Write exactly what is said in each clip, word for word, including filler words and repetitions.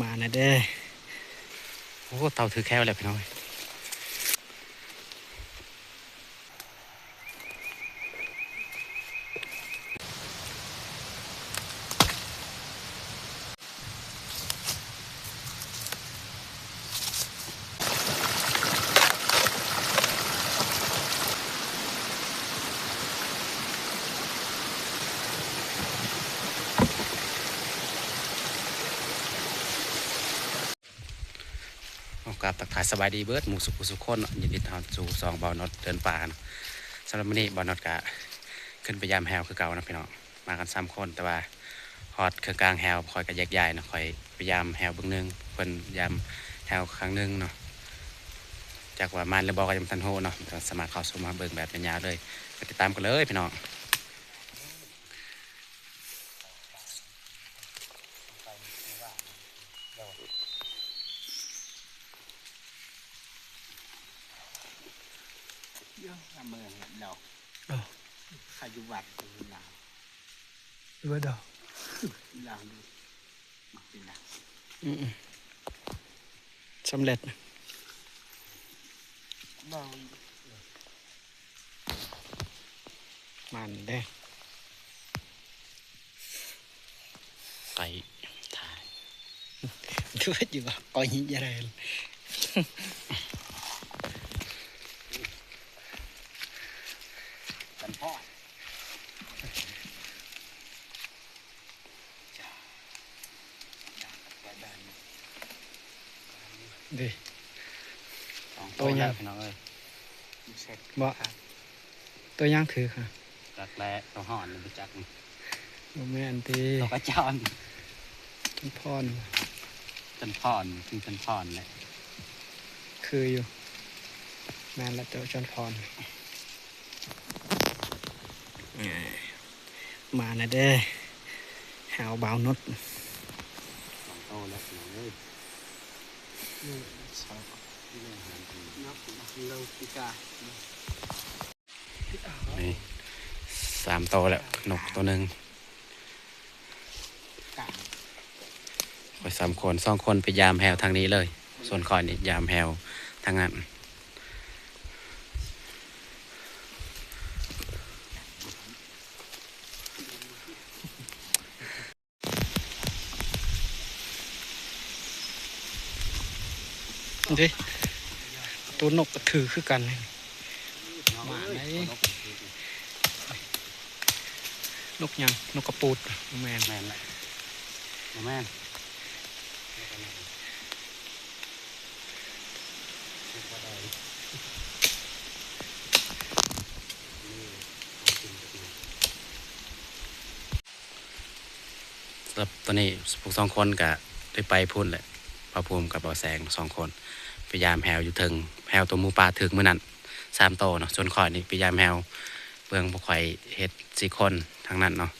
มานะเด้อ โอ้ เต่าถือแคแล้วพี่น้อง เอา กราบทักทายสบายดีเบิดหมู่สุขุสุขคนเนาะ ยินดีต้อนรับสู่ช่องบ่าวนดเดินป่าเนาะ สำหรับมื้อนี้บ่าวนดก็ขึ้นไปยามแฮวคือเก่าเนาะพี่น้อง มากันสามคน แต่ว่าฮอดเครื่องกลางแฮว ข้อยก็แยกย้ายเนาะ ข้อยไปยามแฮวเบิ่งหนึ่ง เพิ่นยามแฮวข้างหนึ่งเนาะ จักว่ามานหรือบ่ก็ยังบ่ทันฮู้เนาะ แต่สามารถเข้าชมมาเบิ่งแบบยาวๆเลย ไปติดตามกันเลยพี่น้อง เยอะ เมืองเนี่ยเรา เอ้า ใครอยู่วัดอยู่ลาว อยู่วัดดอก ลาวดู อืมๆ สำเร็จ บ่ มันเด้ ไก่ถ่าย ดูว่าอยู่บ่ ก้อยหินอะไร กันพ่อ เด้ สอง ตัวใหญ่ ตัวแล้วพี่น้องเอ้ย บ่ ตัวย่างถือค่ะ จักแร้ตัวห่อนหรือบ่จักนี่ บ่แม่นติ ตัวกระจอน จันพร จันพร คือจันพรแหละ คืออยู่ แม่นละ ตัวจันพร เอ้ย มานะเด้อ แฮวบ่าวนด สองโตแล้วพี่น้องเอ้ย นี่สอง นี่อาหารดี นับเราพิกา นี่ สามโตแล้ว นกตัวหนึ่ง ข้อยสามคน สองคนไปยามแฮวทางนี้เลย ส่วนข้อยนี่ยามแฮวทางนั้น เด้ ตัวนกก็ถือคือกันเลย หมาไหน นกหยัง นกกระปูด แม่น แม่นแหละ บ่แม่น สำหรับตอนนี้พวกสองคนก็ได้ไปพู้นแหละ บ่าวภูมิกับบ่าวแสงสองคน ไปยามแฮวอยู่เทิง แฮวตัวหมูป่าถืกมื้อนั้นสามโตเนาะ ส่วนข้อยนี่ไปยามแฮวเบิ่งพวกข้อยเฮ็ดสี่คนทั้งนั้นเนาะ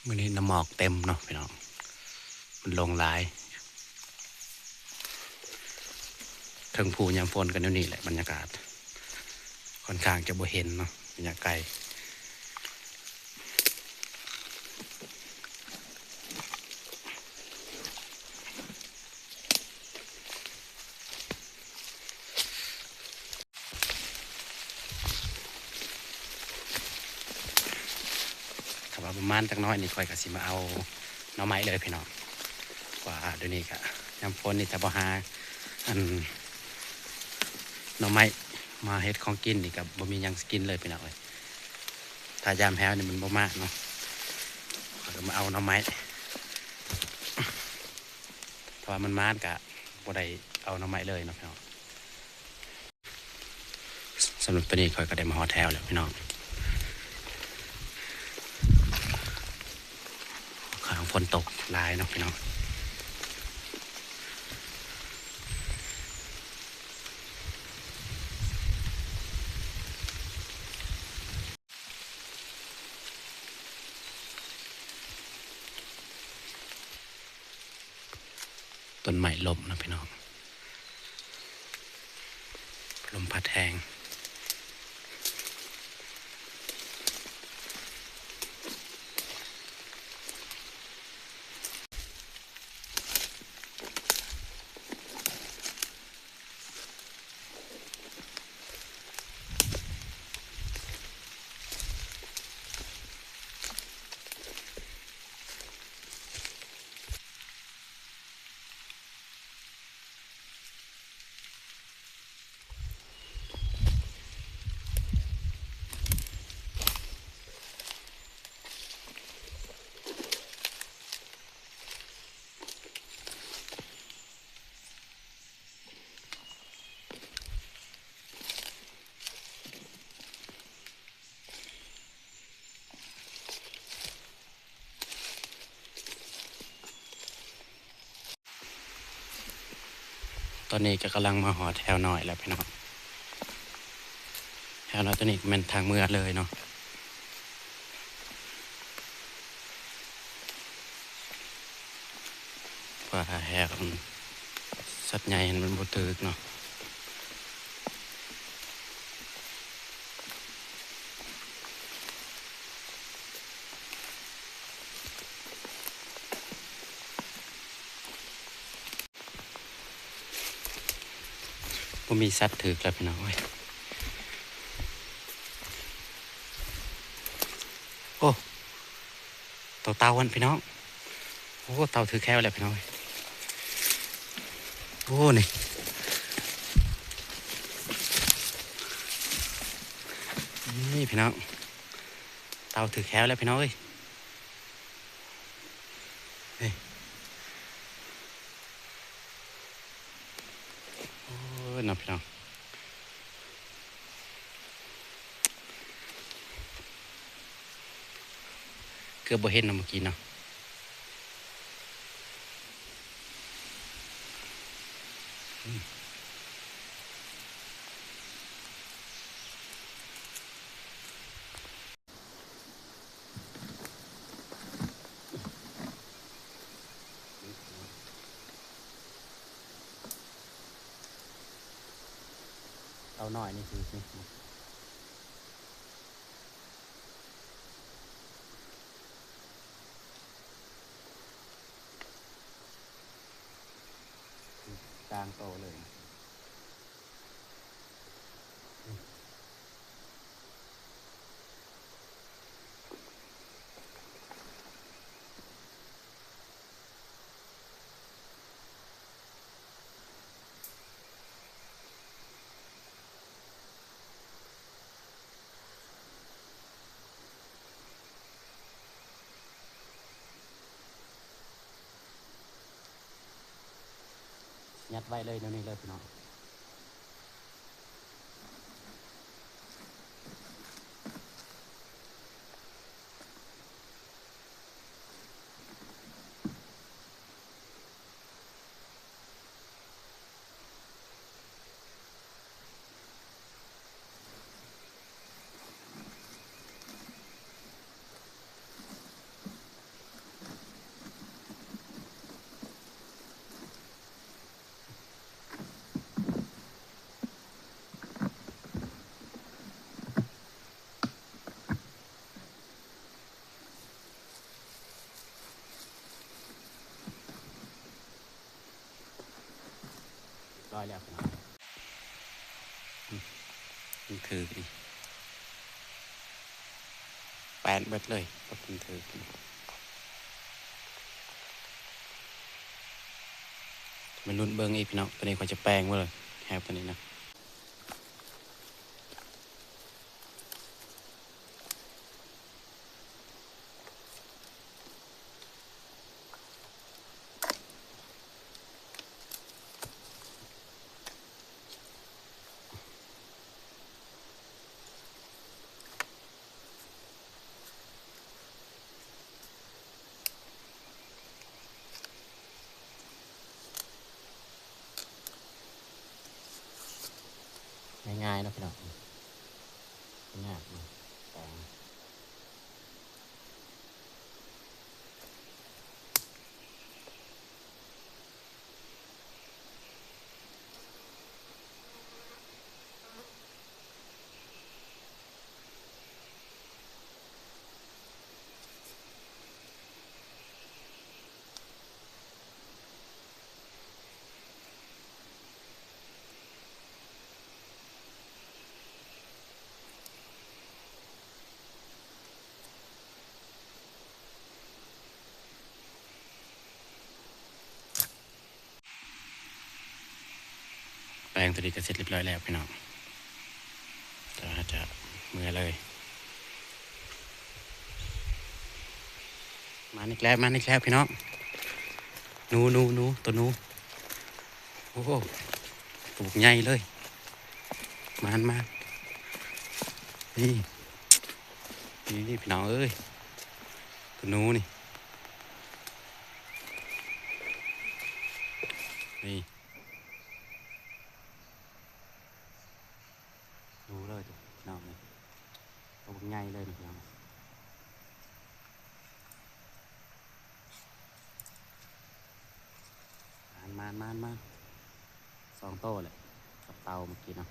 มื้อนี้น้ำหมอกเต็มเนาะพี่น้อง มันลงหลาย เทิงภูยามฝนก็แนวนี้แหละ บรรยากาศ ค่อนข้างจะบ่เห็นเนาะ ระยะไกล ถ้าว่าประมาณจักหน่อยนี่ ข้อยก็สิมาเอาหน่อไม้เลยพี่น้อง ว่าเดี๋ยวนี้ก็ยามฝนนี่ถ้าบ่หา อัน หน่อไม้มาเฮ็ดของกินนี่ก็บ่มีหยังสิกินเลยพี่น้องเอ้ย ถ้ายามแฮวนี่มันบ่มาเนาะ ข้อยก็มาเอาหน่อไม้ ถ้าว่ามันมานก็บ่ได้เอาหน่อไม้เลยเนาะพี่น้อง สำหรับตอนนี้ข้อยก็ได้มาฮอดแฮวแล้วพี่น้อง ข้างฝนตกหลายเนาะพี่น้อง ต้นไม้ล้มนะพี่น้อง ลมพัดแฮง ตอนนี้ก็กำลังมาฮอดแถวน้อยแล้วพี่น้อง แถวน้อยตัวนี้ก็แม่นทางเมือเลยเนาะ ว่าแหกมัน สัตว์ใหญ่หั้นมันบ่ถืกเนาะ บ่มีสัตว์ถืกแล้วพี่น้องเอ้ย โอ้ ตัวเต่าหั่นพี่น้อง โอ้ เต่าถืกแฮวแล้วพี่น้องเอ้ย โอ้ นี่ นี่พี่น้อง เต่าถืกแฮวแล้วพี่น้องเอ้ย นี่ โอ้ย เนาะพี่น้อง เกือบบ่เห็นเนาะเมื่อกี้เนาะ เต่าน้อยนี่คือ นี่ กลางโตเลย ยัดไว้เลยแนวนี้เลยพี่น้อง เรียบร้อยแล้วพี่น้อง อืม มันถืกนี่ แปนเบิดเลย ก็มันถืกนี่ มาลุ้นเบิ่งอีกพี่น้อง ตัวนี้เขาจะแปงบ่เลย แฮวตัวนี้นะ ง่ายๆเนาะพี่น้อง ง่ายเนาะ แปง เ งตัวนี้ก็เสร็จเรียบร้อยแล้วพี่น้อง เดี๋ยวเราจะเมือเลย มาอีกแล้ว มาอีกแล้วพี่น้อง หนู หนู หนู ตัวหนู โอ้โห ตัวใหญ่เลย มาน มาน นี่ นี่ นี่พี่น้องเอ้ย ตัวหนูนี่ นี่ ดูเลยพี่น้องนี่ ตัวใหญ่เลยนี่พี่น้อง มาน มาน มาน มาน สองโตแหละ กับเต่าเมื่อกี้เนาะ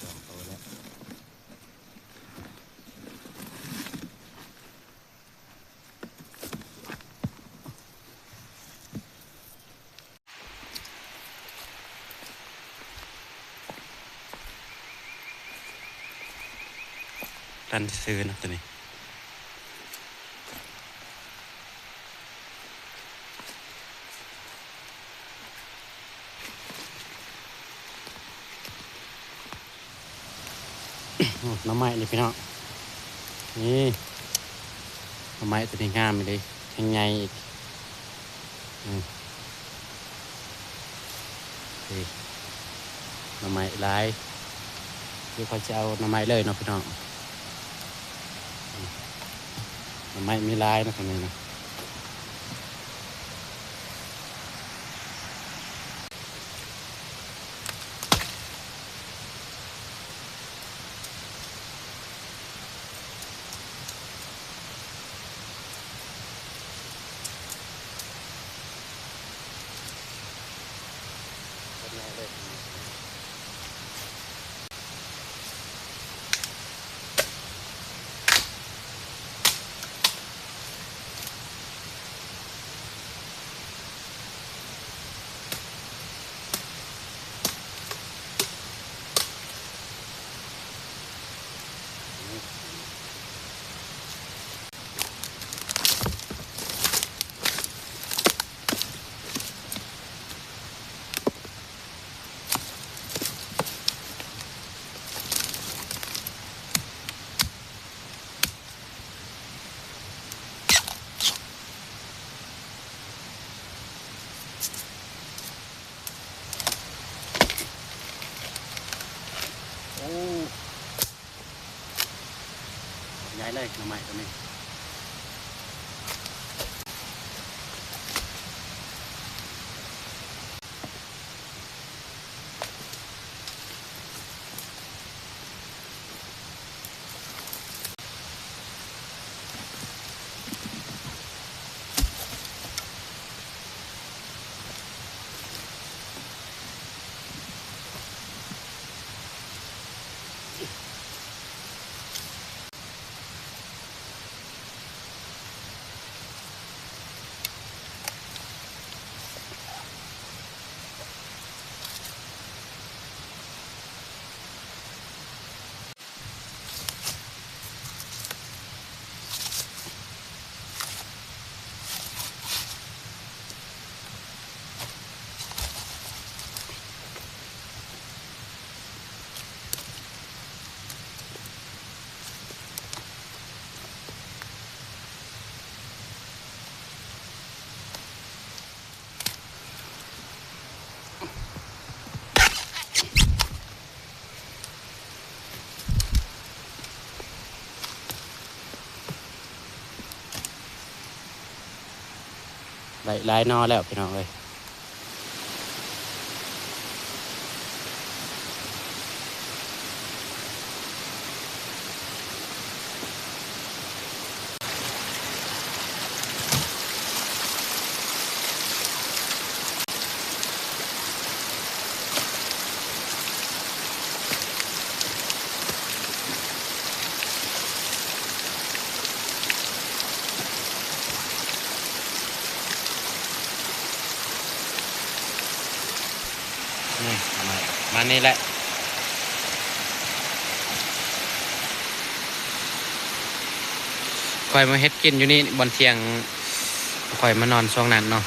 สองตัวแล้ว ตันซื่อๆเนาะตัวนี้ โอ้ หน่อไม้นี่พี่น้อง นี่ หน่อไม้ตัวนี้งามเลย แฮงใหญ่อีก อืม นี่ หน่อไม้หลาย เดี๋ยวข้อยสิเอาหน่อไม้เลยเนาะพี่น้อง อืม หน่อไม้มีหลายเนาะตรงนี้นะ โอ้ ใหญ่เลยหน่อไม้ตัวนี้ ได้หลายหน่อแล้วพี่น้องเอ้ย อันนี้แหละ ข่อยมาเฮ็ดกินอยู่นี่ บ่อนเที่ยง ข่อยมานอนช่วงนั้นเนาะ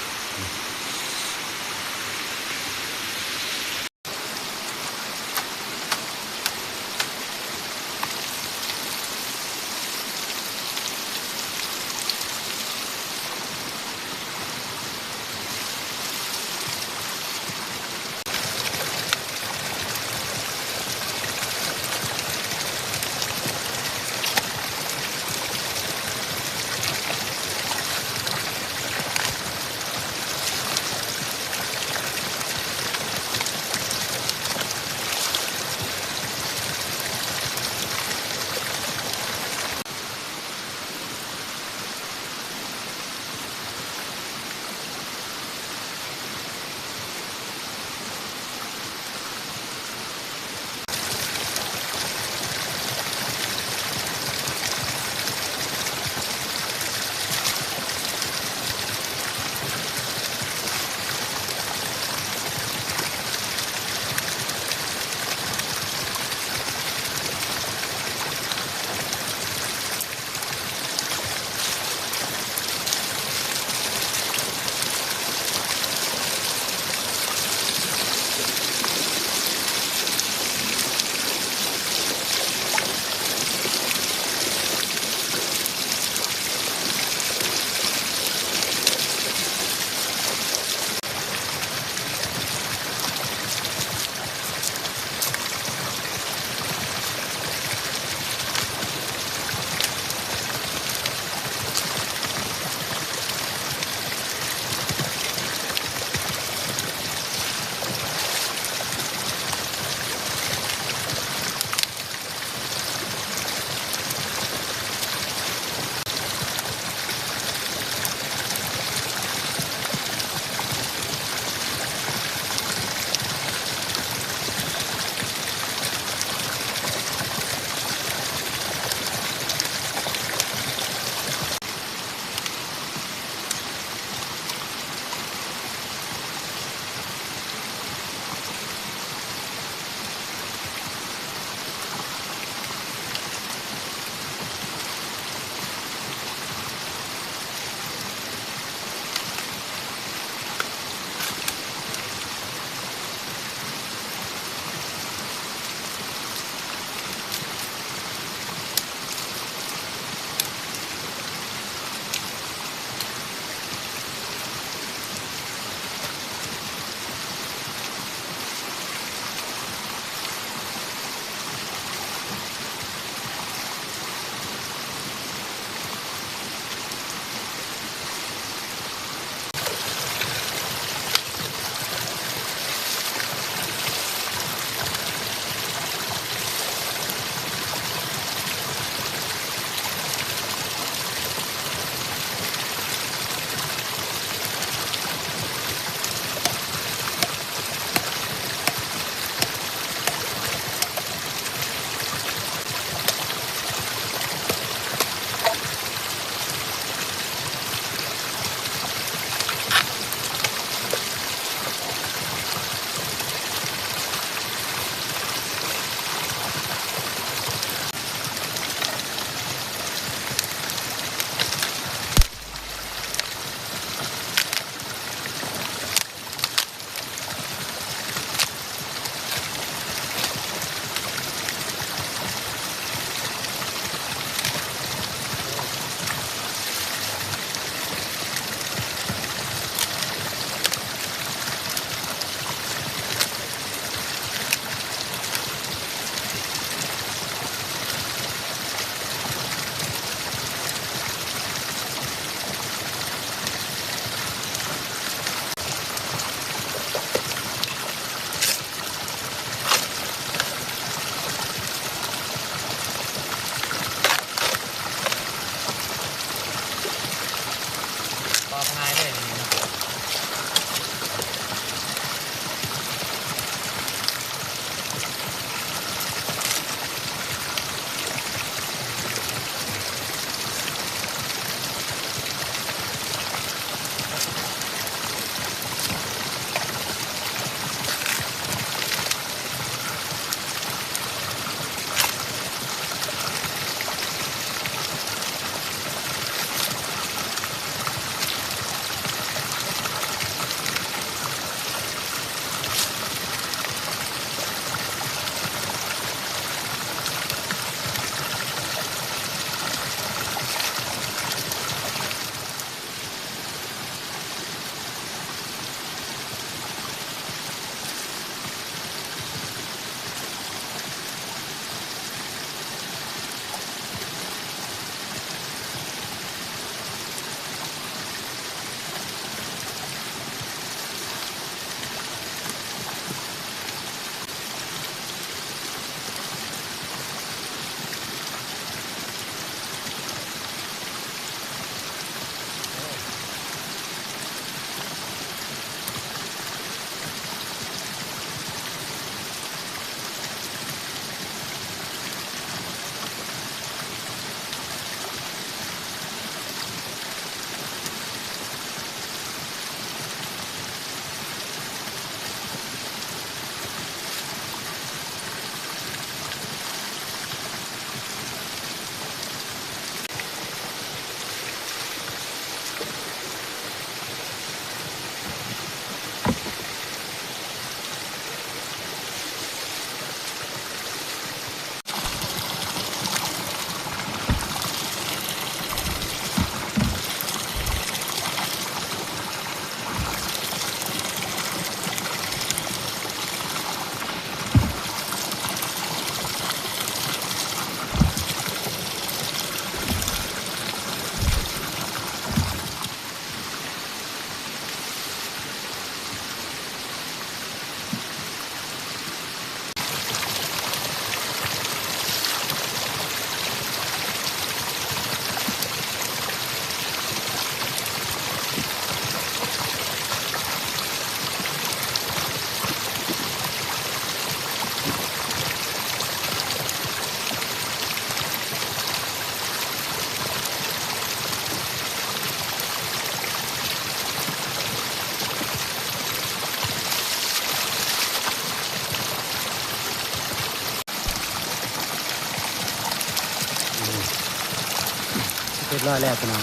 เรียบร้อยแล้วพี่น้อง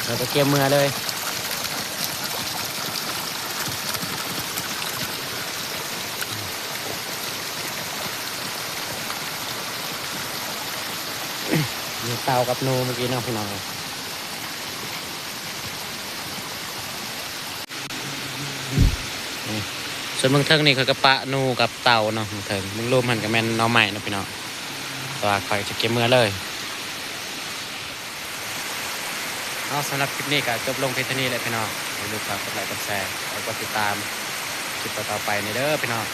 เราจะเก็บเมือเลย มีเต่ากับหนูเมื่อกี้เนาะพี่น้อง นี่ ส่วนเมืองเทิงนี่เขาก็ปะหนูกับเต่าเนาะ เมืองเทิง เมืองลุ่มหั้นก็แม่นหน่อไม้เนาะพี่น้อง แต่ว่าข้อยจะเก็บเมือเลย เอา สำหรับคลิปนี้ก็จบลงเพียงเท่านี้แหละพี่น้อง อย่าลืมฝากกดไลค์กดแชร์ แล้วกดติดตามคลิปต่อๆไปนี่เด้อพี่น้อง